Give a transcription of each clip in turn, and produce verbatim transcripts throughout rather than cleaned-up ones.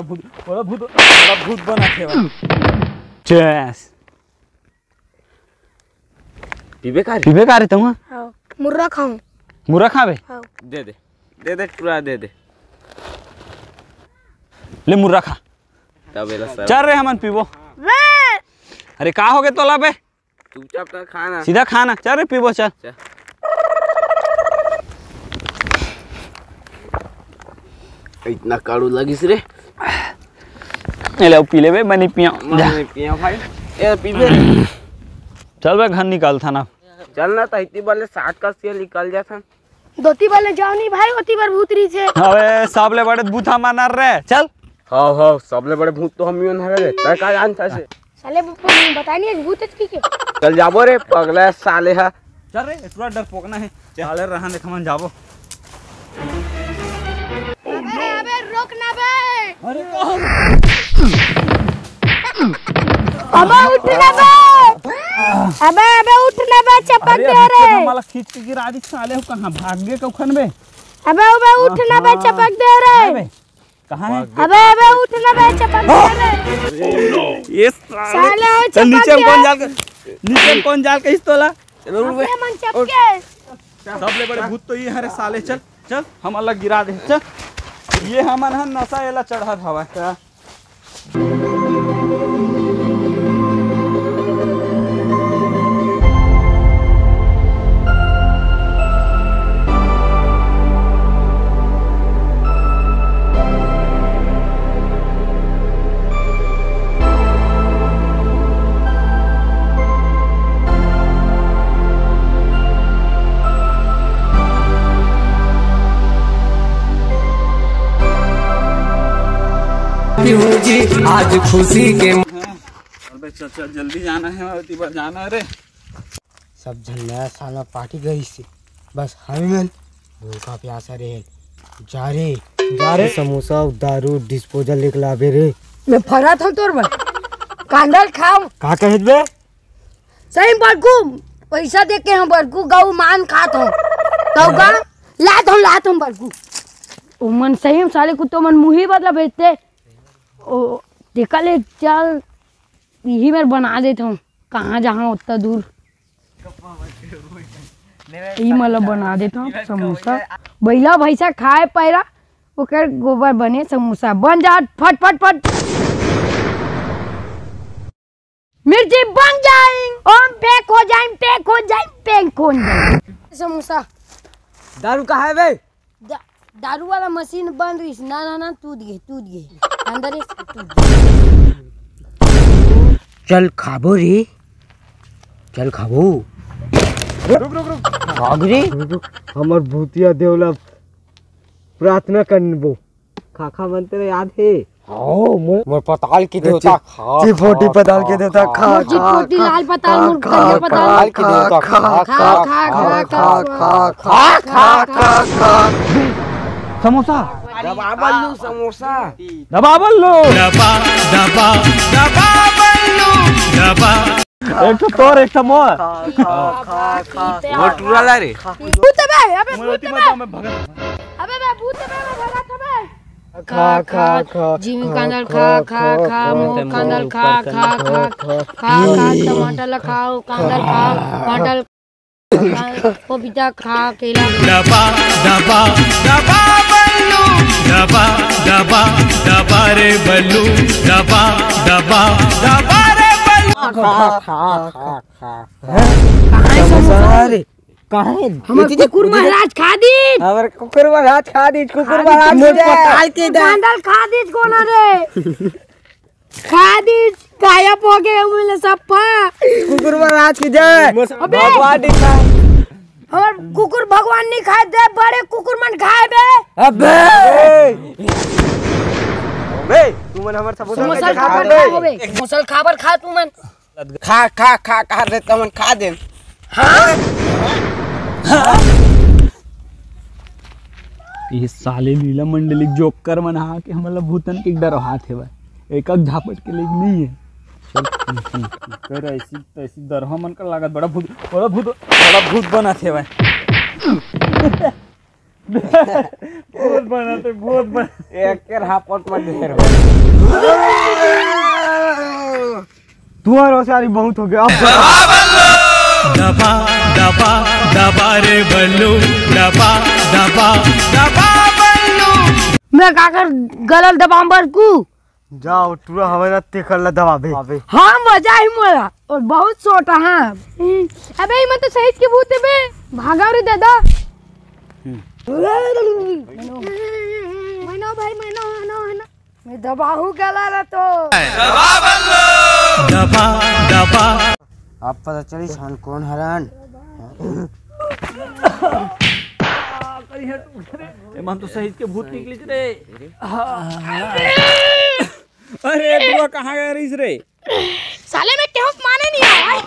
भूत, ओला भूत, ओला भूत बना के बा। चेस। पीबे का रे? पीबे का रे तुम? हाँ, मुर्रा खाऊं। मुर्रा खाबे? हाँ। दे दे, दे दे, टुरा दे दे। ले मुर्रा खा। तब एला सर चल रे, हमन पीबो। बे! अरे का हो गे तोला बे? चुपचाप तो खा ना। सीधा खा ना, चल रे पीबो, चल। चल। इतना काड़ू लगिस रे। ए ले, पी ले बे, मैं नहीं पिया। मैं नहीं पिया भाई। ए, पीबे। चल बे, घर निकाल था ना। चल ना, तो इतनी बार ले साठ का सील निकल जाता। दोती बार ले जाओ नहीं भाई, ओती बार भूत रही छे। अबे, सबले बड़े भूत हमन हर रे, चल। हाँ, हाँ, सबले बड़े भूत तो हम ही हन रे। तै का जानता से? साले ब-, ब-, बता नहीं, भूत है कि क्या? चल जाबो रे, पगला साले हा। चल रे, इतना डर पोकना है। चल। साले रहन दे, हमन जाबो। अबे, अबे, रोक ना बे। अरे, कहाँ? अबे, उठ ना बे। अबे, अबे, उठ ना बे, चपक अरे, दे अभी रे। तो हमारा खींच के गिरा दी साले, हो कहाँ भाग गए कौखन बे? अबे, अबे, उठ ना बे, हाँ, चपक दे रे। हाँ, बे। कहाँ है? अबे, अबे, उठ ना बे, चपक दे रे। ये साले। साले, हो चल, नीचे चपक हम कौन दे। जाल के, नीचे हम कौन जाल के इस तोला? चलो, उठ बे। अबे, मन चपके। सबले बड़े भूत तो ये हरे साले, चल। चल, हमन ला गिरा दे, चल। ये हमन ह नशा एला चढ़त हवय। आज खुशी के अबे चल, चल, जल्दी जाना है, ओती बर जाना है रे। सब झन नया साल में पार्टी गई से, बस हम मन भूखा प्यासा रहे। जा रे, जा रे। समोसा, दारू, डिस्पोजल लेके लाबे रे। मैं फरत हूँ तोर बर। कांदल खाओ। का कहत बे? सही बड़कू, पैसा दे के हम बड़कू गऊ मान खात हूँ। तो का? लात हूँ, लात हूँ बड़कू। ओ मन सही में साले कुत्तो मन मुही बदला बेचते। ओ, देखा ले, चल, यही मेर बना देत हूँ। कहाँ जहाँ उतना दूर। ई मतलब बना देत हूँ समोसा। बैला भैंसा खाए पैरा, ओकर गोबर बने समोसा। बन जा, फट, फट, फट। मिर्ची बन जाए, ओम पैक हो जाए, पैक हो जाए, पैक हो जाए। समोसा। दारू कहाँ है बे? दा-, दारू वाला मशीन बंद रहिस। ना, ना, ना, टूट गे, टूट गे। अंदर ही टूट गे। चल खाबो रे, चल खाबो। रुक, रुक, रुक। भाग रे। हमर भूतिया देवला प्रार्थना करबो। खाखा मंत्र याद हे? हाँ, मोर, मोर पताल के देवता खा, चिपोटी खा, पताल के खा, देवता खा, खा, मोर चिपोटी खा, लाल पताल, खा, मोर खा, करिया खा, पताल। पताल के देवता खा, खा, खा, खा, खा, खा, खा, खा, खा, खा। समोसा। दबा बल्लू समोसा। दबा बल्लू। दबा, दबा, दबा बल्लू, दबा। एक ठो तोर, एक ठो मोर। खा, खा, खा, खा। वो टूरा ला रे। भूत बे, अबे मोर भूत ओती बे। मत जा, मैं भगत। अबे बे, भूत बे, मैं भगत हबे। खा, खा, खा, जिमी खा, कांदल खा, खा, खा, खा, खा, मोर कांदल खा, खा, खा, खा, खा, खा, टमाटर ला खा, कांदल खा, टमाटर खा, पपीता खा, केला खा। दबा, दबा, दबा बल्लू, दबा, दबा, दबा रे बल्लू, दबा, दबा, दबा रे बल्लू। खा, खा, खा, खा, खा। कहाँ है समोसा? समोसा रे? कहाँ है? हमर कुकुर महाराज खा दीस। हमर कुकुर महाराज खा दीस, कुकुर खा दीस, महाराज मोर जय। पताल के दे। कांदल खा दीस कोन रे? खा दीस, गायब हो गए वो ले सप्पा। कुकुर महाराज की जय। अबे। भगवान नहीं खाए। हमर कुकुर भगवान नहीं खाए दे, बड़े कुकुर मन खाए बे। अबे। बे, तू मन हमर समोसा समोसा कैसे खा खा बे? बे? समोसा खा बर खा तू मन। खा, खा, खा, खा रे, तमन खा दे। हाँ? ये साले लीला मंडली जोकर मन हा के हमला भूतन के डर हाथ हे भाई। एक एक झापट के लेके नहीं है। चल, चल, चल। कर ऐसी तैसी दरहा मन का लागत बड़ा भूत, बड़ा भूत, बड़ा भूत बना थे भाई। बहुत बना थे, बहुत बना। एक के हापट में ढेर हो। तुम्हारा होशियारी बहुत हो गया। अब दबा, दबा, दबा रे बल्लू, दबा, दबा, दबा बल्लू। मैं काकर गलल दबाम बरकू? जाओ, टूरा हवे ना, तेकर ला दबाबे। हाँ, मजा ही मोला। और बहुत छोटा, हाँ। हम्म, अबे, इमन तो सहित के भूत हे बे। भागा रे दादा। हम्म। मनो भाई, मनो, मनो, मनो। मैं दबाहूँ गला ला तो। दबा, दबा। आप पता चलिस हन कोन हरन? एमन तो सहित के भूत निकलिस रे। अरे, बुआ कहाँ गए रहिस रे? साले में केहू माने नहीं है।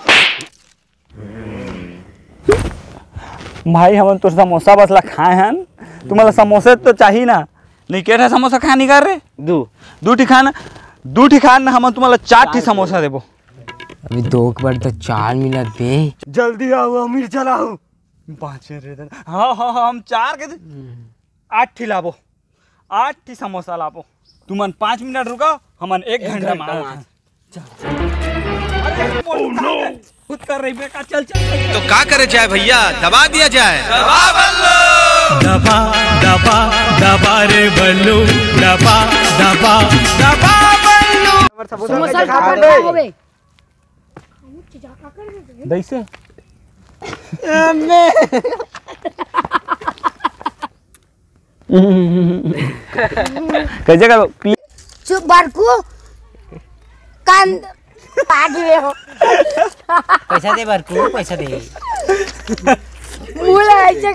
भाई, हमन तो समोसा बस ला खाए हन, तुम्हारा समोसा तो चाहिए ना? नहीं, के ठा समोसा खाए निकाल रे? दू। दू ठी खान, दू ठी खान, हमन तुम्हारा चार ठी समोसा देबो। अभी दो के बार तो चार मिला दे। जल्दी आओ, अमीर चलाओ। पाँच मिनट रह दे। हाँ, हाँ, हाँ, हम चार के दे-, आठ ठी लाबो, आठ ठी समोसा लाबो। तुमन पाँच मिनट रुका, हमन एक घंटा मार। चल। अरे, खुद कर रही बेटा, चल, चल, चल। तो का करे जाए भैया, दबा दिया जाए। दबा, दबा, दबा रे बल्लू, दबा, दबा, दबा बल्लू। समोसा खा खा ले। दैसे। कैसे करो? पी- चुप बरकू। कान पाग ले हो। पैसा दे बरकू, पैसा दे। मुला ऐसे